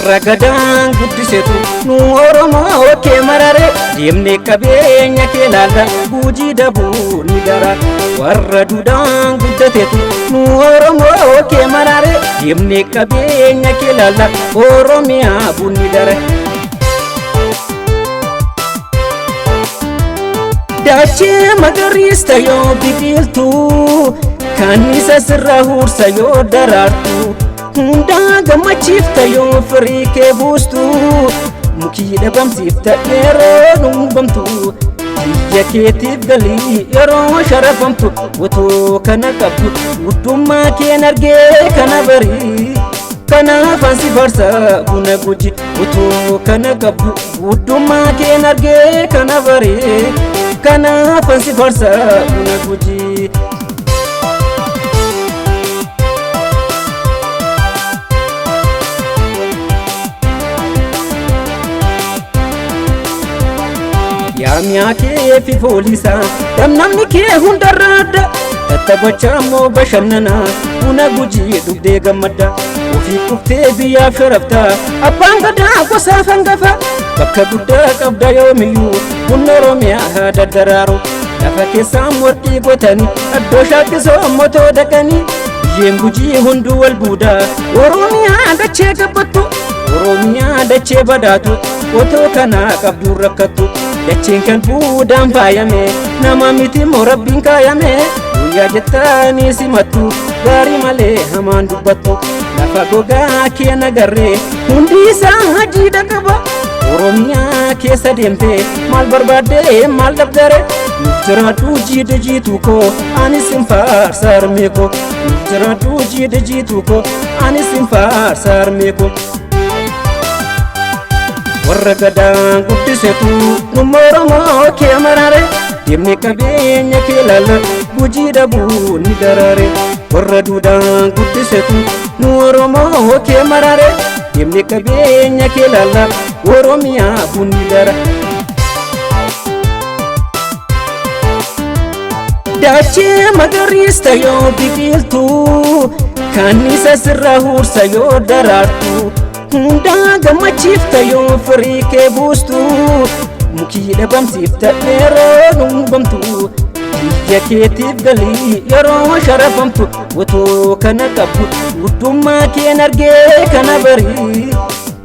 Warra gadaan guddisetu nu Oromoo kee marare deemnee qabeenya kee laalla Gujii dabuu ni dara. Warra duudhaan guddatetu nu Oromoo kee marare deemnee qabeenya kee laalla Oromiyaa bunni dara. Dachee magariista yoo biqiltuu kanniisa sirra huursa yoo daraartu hundaa gammachiifta yoo firii kee buustu mukii dhabamsiifta yeroo dhumbamtu biyya keetiif galii yeroo sharafamtu otoo kana qabdu guddummaa keen argee kana barii kanaaf ansi farsa buna Guji otoo kana qabdu guddummaa keen argee kana barii kanaaf ansi farsa buna Guji. Yaamiyaa kee fi foolisaa dhamnamni kee hundarra adda tattaphachaa immoo bashannana buna Gujii dhugdee gammadda ofii kuftee biyyaaf sharafta abbaan gadaa gosaaf hangafa bakka guddaa qabda yoomiyyuu bunni Oromiyaa haa daddaraaru lafa keessaan warqii gotanii addoo shaakkisoo motoo dhaqanii biyyeen Gujii hunduu wal buuda Oromiyaa dachee gabbattu Oromiyaa dachee badaatu otoo kanaa qabduun rakkattu dacheen kan buudhaan faayame nama miti immoo rabbiin kaayame guyyaa jettanii simattu gaarii malee hamaan dubbattu lafa gogaa kee nagarree hundi isaa hajiidha qaba Oromiyaa keessa deemtee maal barbaaddee maal dhabdare nuuf jiraadhu jiidha jiituu koo anis hin faarsa harmee koo nuuf jiraadhu jiidha jiituu koo anis hin faarsa harmee koo. Warra gadaan guddisetu numma Oromoo kee marare deemnee qabeenya kee laalla Gujii dhabuu ni daraare. Warra duudhaan guddisetu nu Oromoo kee marare deemnee qabeenya kee laalla Oromiyaa bunni dara. Dachee magariista yoo biqiltuu kanniisa sirra huursa yoo daraartu hundaa gammachiifta yoo firii kee buustu mukii dhabamsiifta yeroo dhumbamtu biyya keetiif galii yeroo sharafamtu otoo kana qabdu guddummaa keen argee kana barii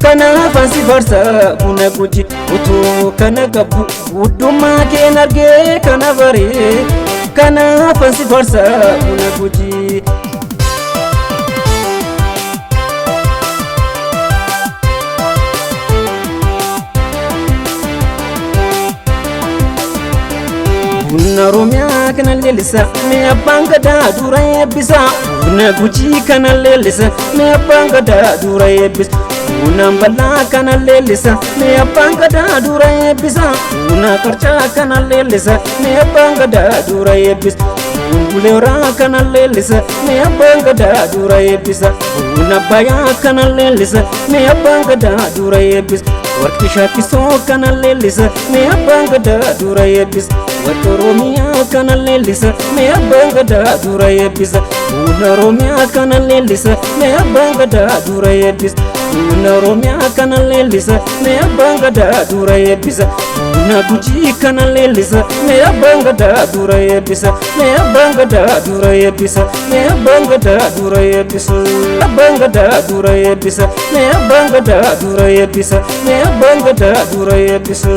kanaaf ansi farsa buna Guji otoo kana qabdu guddummaa keen argee kana barii kanaaf ansi farsa buna Guji. Buna Oromiyaa kana leellisa mee abbaan gadaa dura eebbisa. Buna Gujii kana leellisa mee abbaan gadaa dura eebbisa. Buna bal'aa kana leellisa mee abbaan gadaa dura eebbisa. Buna qarcaa kana leellisa mee abbaan gadaa dura eebbisa. Bulee horaa kana leellisa mee abbaan gadaa dura eebbisa. Buna bayaa kana leellisa mee abbaan gadaa dura eebbisa. Warqi shaakkisoo kana leellisa mee abbaan gadaa dura eebbisa. Warqi Oromiyaa kana leellisa mee abbaan gadaa dura eebbisa. Buna Oromiyaa kana leellisa mee abbaan gadaa dura eebbisa. Buna Oromiyaa kana leellisa mee abbaan gadaa dura eebbisa. Buna Gujii kana leellisa mee abbaan gadaa dura eebbisa. Mee abbaan gadaa dura eebbisa. Mee abbaan gadaa dura eebbisa. Abbaan gadaa dura eebbisa. Mee abbaan gadaa dura eebbisa. Mee abbaan gadaa dura eebbisa.